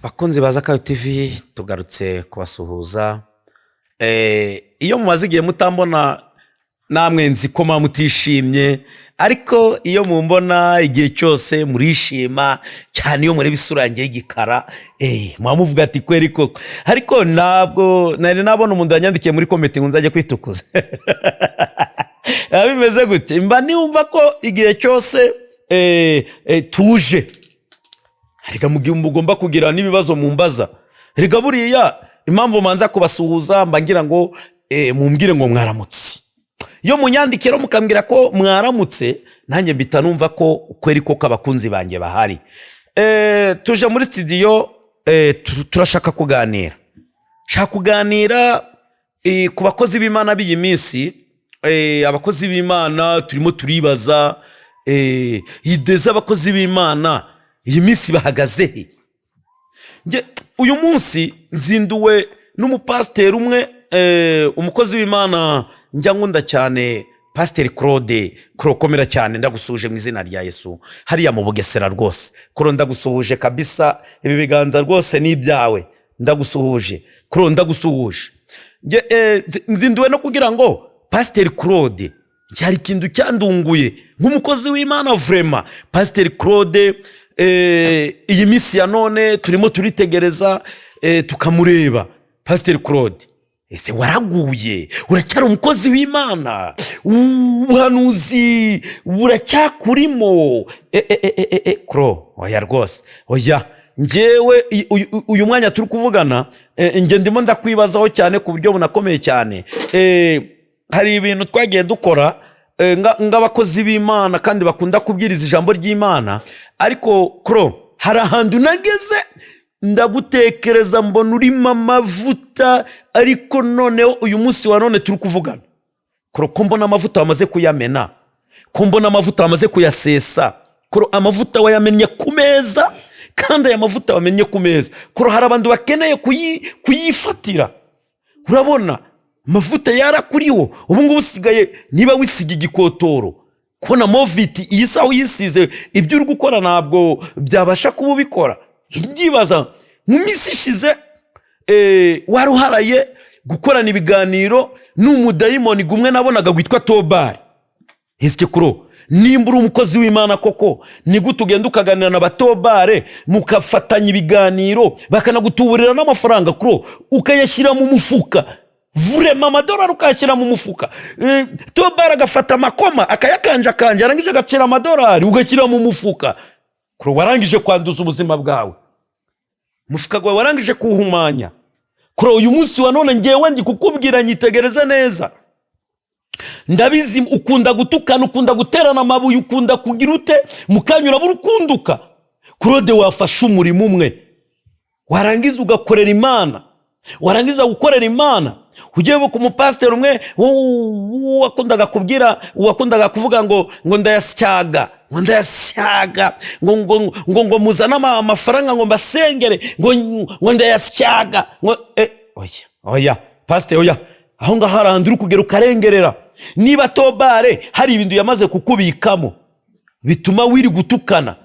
Bakunzi ba Zakayo TV, tugarutse kubasuhuza. Iyo mumaze igihe mutambona, namwe nzi ko muba mutishimye, ariko iyo mumbona igihe cyose murishima cyane. Iyo mureba isura yanjye y'igikara, muba muvuga ati: "Kweri koko." Ariko ntabwo nari nabona umuntu wanyandikiye muri comment ngo nzajye kwitukuza. Biba bimeze gutya, mba niwumva ko igihe cyose tuje. Reka, mu gihe mugomba kugira n'ibibazo mumbaza, reka buriya impamvu manza kubasuhuza, mba ngira ngo mumbwire ngo mwaramutse. Iyo munyandikira mukambwira ko mwaramutse, nanjye mpita numva ko kweri koko abakunzi banjye bahari. Tuje muri studio, turashaka kuganira, shaka kuganira ku bakozi b'Imana b'iyi minsi. Abakozi b'Imana turimo turibaza idées z'abakozi b'Imana iyi minsi bahagaze he. Uyu munsi nzinduwe n'umupasiteri umwe, umukozi w'Imana njya nkunda cyane, Pasiteri Claude. Kurokomera cyane, ndagusuhuje mu izina rya Yesu. Hariya mu Bugesera rwose, Kuro, ndagusuhuje kabisa. Ibi biganza rwose ni ibyawe. Ndagusuhuje Kuro, ndagusuhuje. Nzinduwe no kugira ngo Pasiteri Claude, cyari ikintu cyandunguye nk'umukozi w'Imana vraiment. Pasiteri Claude, iyi minsi ya none turimo turitegereza, tukamureba. Pasiteri Claude, ese waraguye? Uracyari umukozi w'Imana? Ubuhanuzi buracyakurimo? Kuro, oya rwose, oya. Njyewe uyu mwanya turi kuvugana, njye ndimo ndakwibazaho cyane ku buryo bunakomeye cyane. Hari ibintu twagiye dukora nk'abakozi b'Imana kandi bakunda kubwiriza ijambo ry'Imana, ariko kuro, hari ahantu nageze ndagutekereza, mbona urimo amavuta. Ariko noneho uyu munsi wa none turi kuvugana, kuro, ko mbona amavuta wamaze kuyamena, ko mbona amavuta wamaze kuyasesa? Kuro, amavuta wayamennye ku meza, kandi aya mavuta wamennye ku meza, kuro, hari abantu bakeneye kuyifatira. Urabona amavuta yarakuriho. Ubu ngubu usigaye niba wisiga igikotoro, kubona Moviti, iyi saha uyisize, ibyo uri gukora ntabwo byabasha kuba ubikora. Ndibaza, mu minsi ishize wari uharaye gukorana ibiganiro n'umudayimoni gumwe nabonaga witwa Tobari. Ese kuro, nimba uri umukozi w'Imana koko, ni gute ugenda ukaganira na batobare, mukafatanya ibiganiro, bakanagutuburira n'amafaranga, kuro, ukayashyira mu mufuka? Vraiment, amadolari ukayashyira mu mufuka. Tobare agafata amakoma akayakanjakanja, arangije agacira amadolari, ugashyira mu mufuka. Kuro, warangije kwanduza ubuzima bwawe, umufuka wawe warangije kuwuhumanya. Kuro, uyu munsi wa none ngewe ndi kukubwira, nyitegereze neza. Ndabizi ukunda gutukana, ukunda guterana amabuye, ukunda kugira ute, mukanya uraba urukunduka. Claude, wafashe umurimo umwe, warangiza ugakorera Imana. Warangiza gukorera Imana, ugiye ku mupasiteri umwe wakundaga kubwira, wakundaga kuvuga ngo ndayasyaga, ngo ndayasyaga, ngo muzane amafaranga, ngo mbasengere, ngo ndayasyaga, ngo oya, oya, pasiteri, oya. Aho ngaho hari ahantu uri kugera ukarengerera. Niba tobare hari ibintu yamaze kukubikamo bituma wiri gutukana,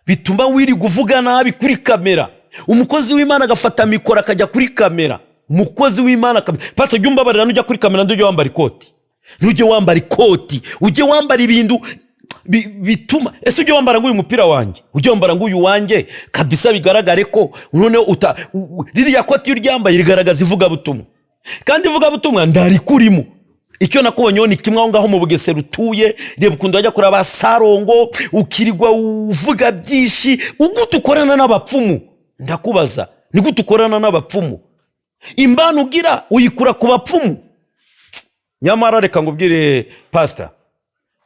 bituma wiri kuvuga nabi kuri kamera, umukozi w'Imana agafata mikoro akajya kuri kamera, umukozi w'Imana pastor, jya umbabarira, nujya kuri kamera ntujye wambara ikoti, ntujye wambara ikoti, ujye wambara ibintu bituma. Ese ujye wambara nk'uyu mupira wanjye, ujye wambara nk'uyu wanjye kabisa, bigaragare ko noneho uta ririya koti iyo uryambaye rigaragaza ivugabutumwa, kandi ivugabutumwa ndarikurimo. Icyo nakubonyeho ni kimwe: aho ngaho mu Bugesera utuye, reba ukuntu wajya kureba Sarongo, ukirirwa uvuga byinshi. Ugute ukorana n'abapfumu? Ndakubaza, ni gute ukorana n'abapfumu? Imbana ugira uyikura ku bapfumu. Nyamara reka ngubwire, pasita,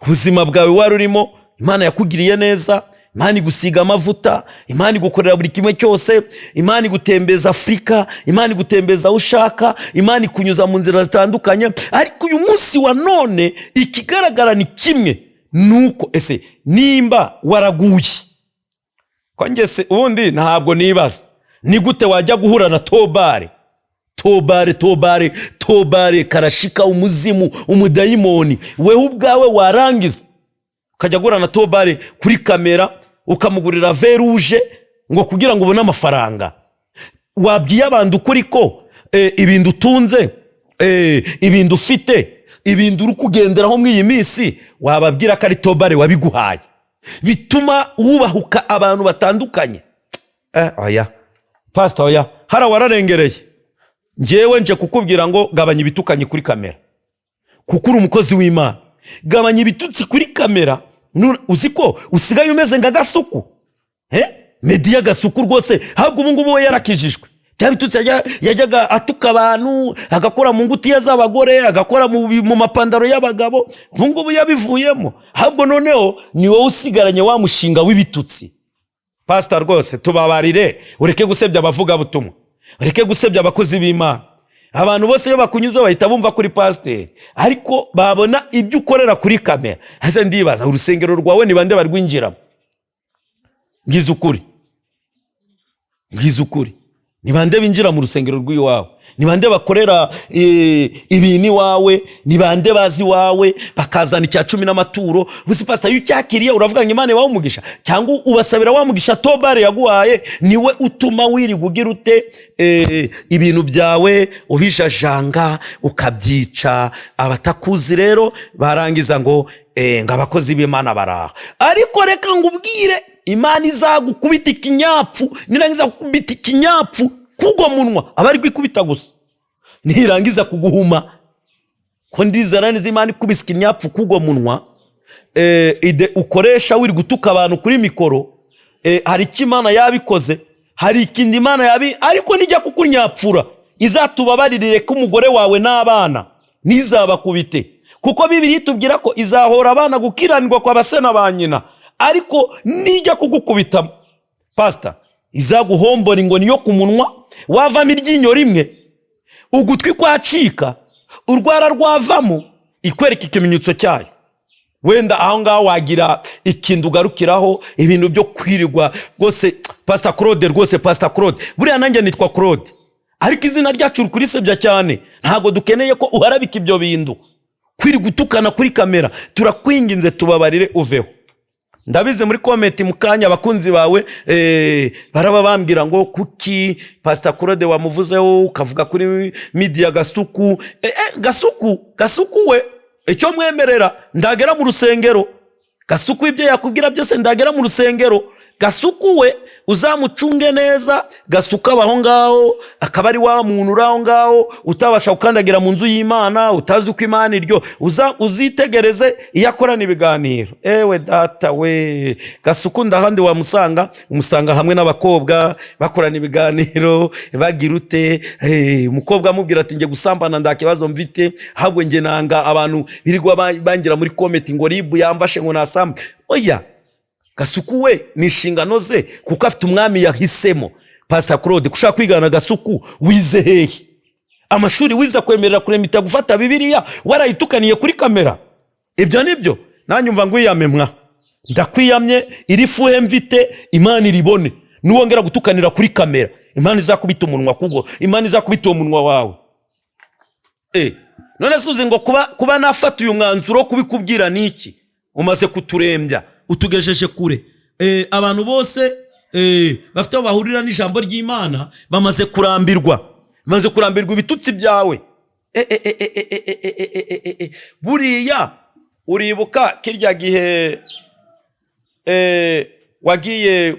ubuzima bwawe wari urimo, Imana yakugiriye neza, Imana igusiga amavuta, Imana igukorera buri kimwe cyose, Imana igutembeza Afurika, Imana igutembeza aho ushaka, Imana ikunyuza mu nzira zitandukanye. Ariko uyu munsi wa none ikigaragara ni kimwe, ni uko ese nimba waraguye, ko njye se ubundi ntabwo nibaza ni gute wajya guhura na Tobare, Tobare, Tobare, Tobare karashika, umuzimu, umudayimoni, wewe ubwawe warangiza ukajya guhura na Tobare kuri kamera, ukamugurira vin rouge ngo kugira ngo ubone amafaranga? Wabwiye abantu ukuri ko ibintu utunze, ibintu ufite, ibintu uri kugenderaho muri iyi minsi, wababwira ko ari tobare wabiguhaye, bituma wubahuka abantu batandukanye. Oya pasita, oya, hara wararengereye. Ngewe nje kukubwira ngo gabanya ibitukanyi kuri kamera, kuko uri umukozi w'Imana. Gabanya ibitutsi kuri kamera. Uzi ko usigaye umeze nka Gasuku? Media Gasuku rwose, ahubwo ubu ngubu we yarakijijwe. Bya bitutsi yajyaga atuka abantu, agakora mu ngutiya z'abagore, agakora mu mapandaro y'abagabo, ubu ngubu yabivuyemo. Ahubwo noneho ni wowe usigaranye wa mushinga w'ibitutsi. Pasita, rwose tubabarire, ureke gusebya abavugabutumwa, ureke gusebya abakozi b'Imana. Abantu bose iyo bakunyuze bahita bumva kuri pasiteri, ariko babona ibyo ukorera kuri kamera. Ese ndibaza, urusengero rwawe ni bande barwinjiramo? Ngize ukuri, ngize ukuri, ni bande binjira mu rusengero rw'iwawe? Ni bande bakorera ibintu iwawe? Ni bande bazi iwawe bakazana icya cumi n'amaturo? Gusa pasita, iyo ucyakiriye uravuga ngo Imana ibahe umugisha, cyangwa ubasabira wa mugisha tobare yaguhaye? Niwe utuma wirirwa ugira ute, ibintu byawe ubijajanga, ukabyica. Abatakuzi rero barangiza ngo abakozi b'Imana baraha. Ariko reka ngubwire, Imana izagukubita ikinyapfu. Nirangiza gukubita ikinyapfu kugwa munwa, aba ari kwikubita gusa, nirangiza kuguhuma, ko ndizera neza Imana ikubise ikinyapfu kugwa munwa, ide ukoresha wiri gutuka abantu kuri mikoro, hari icyo Imana yabikoze, hari ikindi Imana yabi. Ariko nijya kukunyapfura, izatubabarire ko umugore wawe n'abana ntizabakubite, kuko Bibiliya itubwira ko izahora abana gukiranirwa kwa base na ba nyina. Ariko nijya kugukubita, pasita, izaguhombora ingoni yo ku munwa, wavamo iryinyo rimwe, ugutwi kwacika, urwara rwavamo, ikwereka ikimenyetso cyayo. Wenda aho ngaho wagira ikintu ugarukiraho. Ibintu byo kwirirwa rwose, Pasita Claude, rwose Pasita Claude, buriya nanjye nitwa Claude, ariko izina ryacu uri kurisebya cyane. Ntabwo dukeneye ko uharabika ibyo bintu, kwirirwa utukana kuri kamera. Turakwinginze, tubabarire, uveho. Ndabizi, muri comment mu kanya abakunzi bawe baraba bambwira ngo kuki Pasita Claude wamuvuzeho, ukavuga kuri media Gasuku? Gasuku, Gasuku we icyo mwemerera, ndagera mu rusengero. Gasuku ibyo yakubwira byose, ndagera mu rusengero. Gasuku we uzamucunge neza. Gasuku aba aho ngaho, akaba ari wa muntu uri aho ngaho utabasha gukandagira mu nzu y'Imana, utazi uko Imana iryo. Uzitegereze iyo akorana ibiganiro. Ewe data we, Gasuku ndahandi wamusanga, umusanga hamwe n'abakobwa bakorana ibiganiro, bagira ute? Umukobwa amubwira ati: "Njye gusambana nda kibazo mfite, ahubwo njye nanga abantu birirwa bangira muri comment ngo RIB yamfashe, ngo nasamba." Oya, Gasuku we ni inshingano ze, kuko afite umwami yahisemo. Pasita Claude, ushaka kwigana Gasuku, wize hehe? Amashuri wize kwemerera kuremita gufata Bibiliya warayitukaniye kuri kamera? Ibyo nibyo nanjye umva ngwiyame mwa, ndakwiyamye. Iri fuhe mfite, Imana iribone. Nuwongera gutukanira kuri kamera, Imana izakubita umunwa kugo, Imana izakubita uwo munwa wawe. None se uzi ngo kuba nafata uyu mwanzuro wo kubikubwira ni iki? Umaze kuturembya, utugejeje kure. Abantu bose bafite aho bahurira n'ijambo ry'Imana bamaze kurambirwa, bamaze kurambirwa ibitutsi byawe. Buriya uribuka kirya gihe wagiye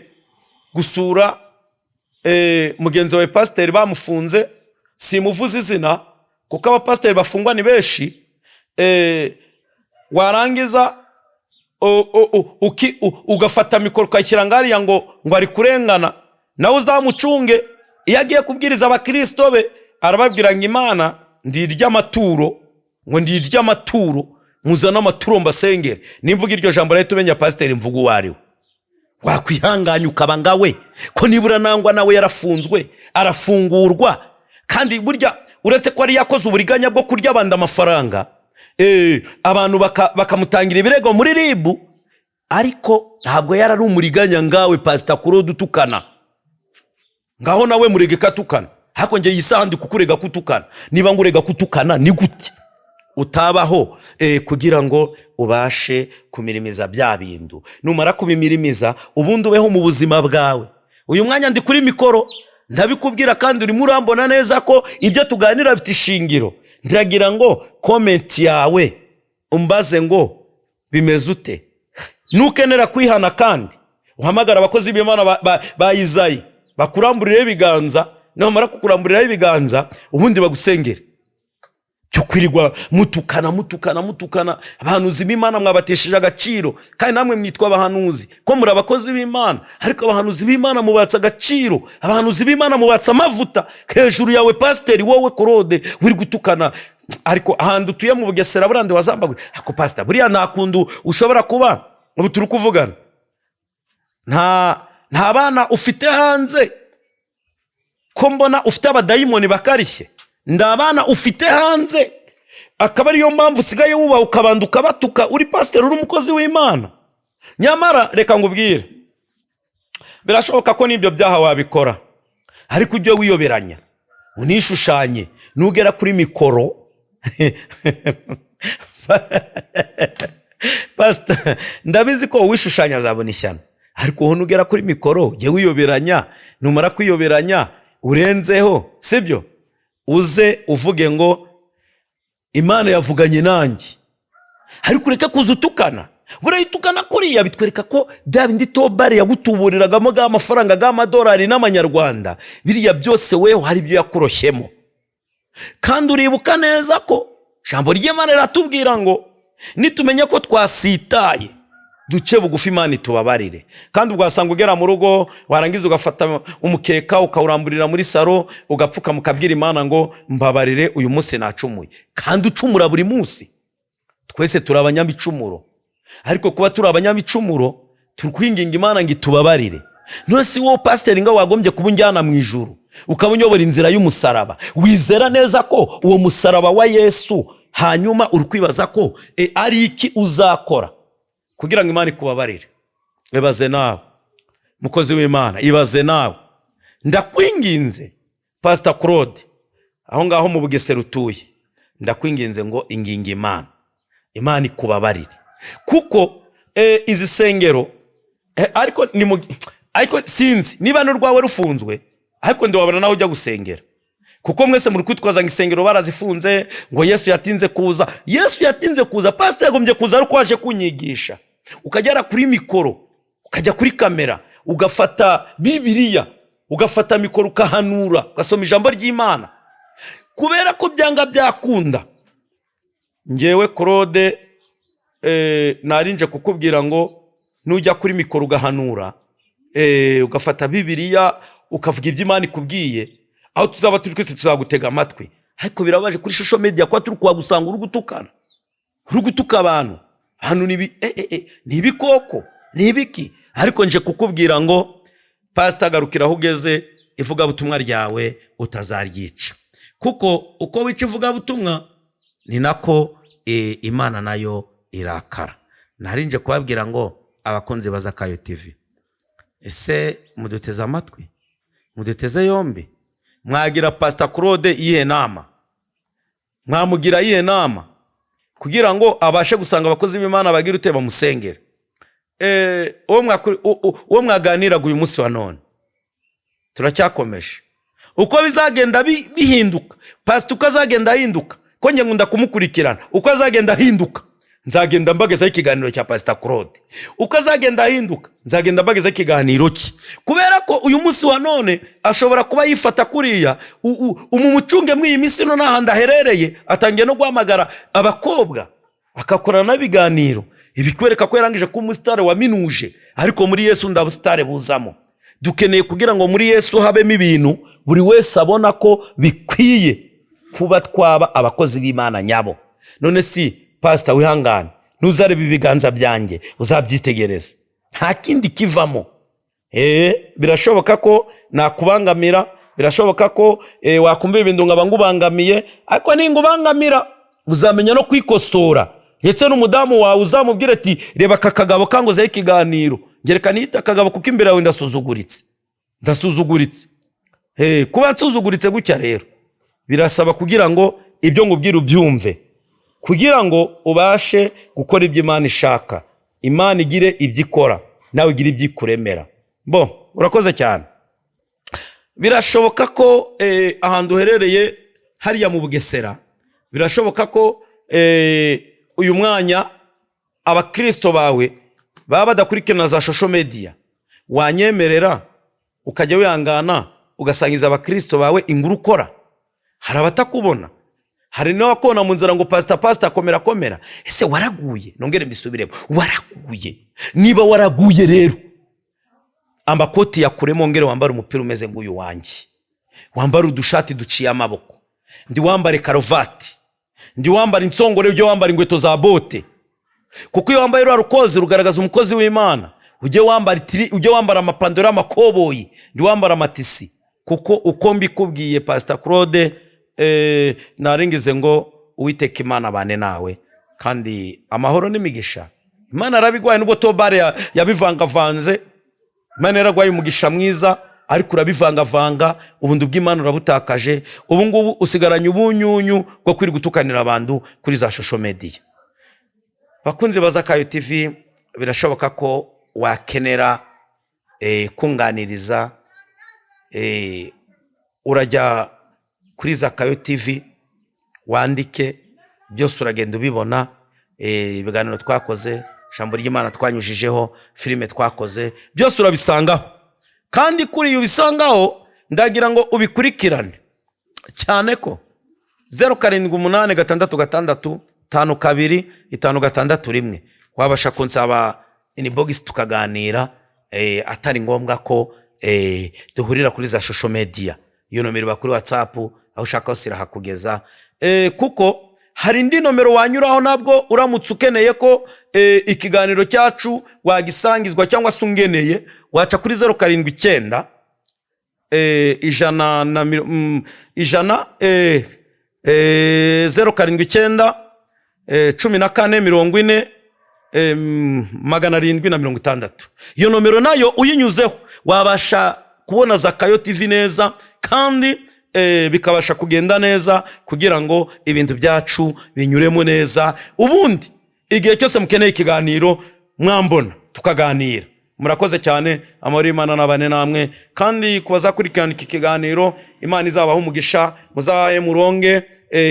gusura mugenzi wawe pasiteri bamufunze? Simuvuze izina kuko abapasiteri bafungwa ni benshi. Warangiza ugafata mikoro ukayishyira ngariya ngo ari kurengana. Nawe uzamucunge, iyo agiye kubwiriza abakirisito be arababwira ngo Imana ndirya amaturo, ngo ndirya amaturo, muzane amaturo mbasengere. Nimvuga iryo jambo rero, umenya pasiteri mvuga uwo ari we. Wakwihanganya ukaba ngawe, ko nibura nangwa nawe yarafunzwe arafungurwa. Kandi burya uretse ko yari yakoze uburiganya bwo kurya abandi amafaranga, abantu bakamutangira ibirego muri RIB, ariko ntabwo yari ari umuriganya ngawe, Pasita Claude, utukana. Ngaho nawe murege katukana. Ariko njye iyi saha ndi kukurega kutukana. Niba ngurega kutukana, ni gute utabaho kugira ngo ubashe kumirimiza bya bintu? Numara kubimirimiza, ubundi ubeho mu buzima bwawe. Uyu mwanya ndi kuri mikoro. Ndabikubwira kandi urimo urambona neza ko ibyo tuganira bifite ishingiro. Ndagira ngo comment yawe umbaze ngo bimeze ute. Nukenera kwihana kandi uhamagara abakozi b'Imana ba Izayi bakuramburireho ibiganza. Nibamara kukuramburiraho ibiganza, ubundi bagusengere. Cyo kwirirwa mutukana, mutukana, mutukana abahanuzi b'Imana, mwabatesheje agaciro. Kandi namwe mwitwa abahanuzi, ko muri abakozi b'Imana, ariko abahanuzi b'Imana mubatse agaciro, abahanuzi b'Imana mubatse amavuta hejuru yawe. Pasiteri wowe Claude uri gutukana, ariko ahantu utuye mu Bugesera burandi wazambagwe. Ako pasita, buriya nta kuntu ushobora kuba ubu turi kuvugana nta bana ufite hanze, ko mbona ufite abadayimoni bakarishye? Nda bana ufite hanze, akaba ariyo mpamvu usigaye wubaha ukabanda ukabatuka, uri pasiteri, uri umukozi w'Imana? Nyamara reka ngubwire, birashoboka ko n'ibyo byaha wabikora, ariko ujye wiyoberanya, unishushanye nugera kuri mikoro. Pasita, ndabizi ko uwishushanya azabona ishyano, ariko wowe nugera kuri mikoro ujye wiyoberanya. Numara kwiyoberanya urenzeho, sibyo, uze uvuge ngo Imana yavuganye nanjye, ariko ureke kuza utukana. Buriya utukana kuriya bitwereka ko bya bindi tobari yagutuburiragamo bw'amafaranga bw'amadolari n'amanyarwanda, biriya byose weho hari ibyo yakuroshyemo. Kandi uribuka neza ko ijambo ry'Imana riratubwira ngo nitumenya ko twasitaye, duce bugufi, Imana itubabarire. Kandi ugasanga ugera mu rugo, warangiza ugafata umukeka ukawuramburira muri saro, ugapfukama, ukabwira Imana ngo mbabarire, uyu munsi nacumuye. Kandi ucumura buri munsi. Twese turi abanyamicumuro, ariko kuba turi abanyamicumuro turi kwinginga Imana ngo itubabarire. None si wowe pasiteri ngo wagombye kuba unjyana mu ijuru, ukaba unyobora inzira y'umusaraba, wizera neza ko uwo musaraba wa Yesu, hanyuma uri kwibaza ko ari iki uzakora kugira ngo Imana ikubabarire? Ibaze nawe, mukozi w'Imana, ibaze nawe. Ndakwinginze, Pasita Claude, aho ngaho mu Bugesera utuye, ndakwinginze ngo inginga Imana, Imana ikubabarire, kuko izi sengero ariko ni mu ariko sinzi niba n'urwawe rufunzwe, ariko ndiwabona nawe ujya gusengera, kuko mwese muri kwitwaza ngo isengero barazifunze, ngo Yesu yatinze kuza. Yesu yatinze kuza? Pasiteri yagombye kuza ariko waje kunyigisha, ukagera kuri mikoro, ukajya kuri kamera, ugafata Bibiliya, ugafata mikoro, ukahanura, ugasoma ijambo ry'Imana. Kubera ko byanga byakunda, ngewe Claude narinje kukubwira ngo nujya kuri mikoro ugahanura, ugafata Bibiliya, ukavuga ibyo Imana ikubwiye, aho tuzaba turi twese tuzagutega amatwi. Ariko birababaje kuri social media kuba turi kuhagusanga uri gutukana, uri gutuka abantu. Hano ni ibikoko, ni ibiki? Ariko nje kukubwira ngo pasita, garukira aho ugeze, ivugabutumwa ryawe utazaryica, kuko uko wica ivugabutumwa ni nako Imana nayo irakara. Narinje kubabwira ngo abakunzi ba Zakayo TV, ese muduteze amatwi, muduteze yombi? Mwagira Pasita Claude iyihe nama? Mwamugira iyihe nama kugira ngo abashe gusanga abakozi b'Imana bagira ute, bamusengere? Uwo mwaganiraga uyu munsi wa none, turacyakomeje. Uko bizagenda bihinduka, pasita uko azagenda ahinduka, ko njye nkunda kumukurikirana, uko azagenda ahinduka nzagenda mbagezaho ikiganiro cya Pasita Claude. Uko azagenda ahinduka nzagenda mbagezaho ikiganiro cye, kubera ko uyu munsi wa none ashobora kuba yifata kuriya. Umumucunge muri iyi minsi. No n'ahandi aherereye atangiye no guhamagara abakobwa akakorana n'ibiganiro, ibikwereka ko yarangije kuba umusitari waminuje. Ariko muri Yesu nda busitari buzamo. Dukeneye kugira ngo muri Yesu habemo ibintu buri wese abona ko bikwiye kuba twaba abakozi b'Imana nyabo. None si pasita, wihangane, ntuzarebe ibiganza byanjye, uzabyitegereza, nta kindi kivamo. Birashoboka ko nakubangamira, birashoboka ko wakumva ibintu nkaba ngubangamiye, ariko ningubangamira uzamenya no kwikosora. Ndetse n'umudamu wawe uzamubwira ati reba aka kagabo kanguzeho ikiganiro, ngereka niyite akagabo, kuko imbere yawe ndasuzuguritse, ndasuzuguritse. Kuba nsuzuguritse gutya rero birasaba kugira ngo ibyo ngubwira ubyumve, kugira ngo ubashe gukora ibyo Imana ishaka, Imana igire ibyo ikora, nawe igire ibyo ikuremera. Bo urakoze cyane. Birashoboka ko ahantu uherereye hariya mu Bugesera, birashoboka ko uyu mwanya abakristo bawe baba badakurikirana za social media. Wanyemerera ukajya wihangana ugasangiza abakristo bawe inkuru ukora? Hari abatakubona, hari n'abakubona mu nzira ngo: "Pasita, pasita, komera, komera." Ese waraguye? Nongere mbisubiremo, waraguye? Niba waraguye rero, amakoti yakuremo, ngere wambare umupira umeze nk'uyu wanjye, wambare udushati duciye amaboko, ndi wambare karuvati, ndi wambare insongore, ujye wambara inkweto za bote, kuko iyo wambaye ruriya rukozi rugaragaza umukozi w'Imana. Ujye wambara itiri, ujye wambara amapantaro y'amakoboyi, ndi wambara amatisi, kuko uko mbikubwiye, Pasita Claude, naringize ngo Uwiteka Imana abane nawe, kandi amahoro n'imigisha Imana yarabigwaye. Nubwo tobare yabivangavanze, Imana yaragwaye umugisha mwiza, ariko urabivangavanga, ubundi bw'Imana urabutakaje. Ubu ngubu usigaranye ubunyunyu bwo kwirirwa gutukanira abantu kuri za social media. Bakunzi ba Zakayo TV, birashoboka ko wakenera kunganiriza, urajya kuri Zakayo TV wandike, byose uragenda ubibona, ibiganiro twakoze, ijambo ry'Imana twanyujijeho, filime twakoze, byose urabisangaho. Kandi kuri iyo ubisangaho, ndagira ngo ubikurikirane cyane, ko 0786652561 wabasha kunsaba inbox tukaganira, atari ngombwa ko duhurira kuri za social media. Iyo nomero iba kuri WhatsApp, aho ushaka hose irahakugeza, kuko hari indi nomero wanyuraho nabwo uramutse ukeneye ko ikiganiro cyacu wagisangizwa cyangwa se ungeneye, waca kuri 079 100 na 100, 079 14 40 760. Iyo nomero nayo uyinyuzeho wabasha kubona Zakayo TV neza, kandi bikabasha kugenda neza kugira ngo ibintu byacu binyuremo neza. Ubundi igihe cyose mukeneye ikiganiro mwambona tukaganira. Murakoze cyane, amahoro y'Imana n'abane namwe. Kandi ku bazakurikirana iki kiganiro, Imana izabaha umugisha, muzahe muronge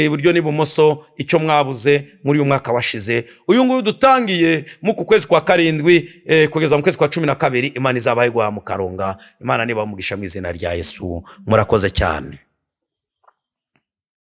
iburyo n'ibumoso icyo mwabuze muri uyu mwaka washize, uyu nguyu dutangiye mu ku kwezi kwa karindwi kugeza mu kwezi kwa 12. Imana izabahe guhaha mukaronga. Imana nibaha umugisha mu izina rya Yesu. Murakoze cyane.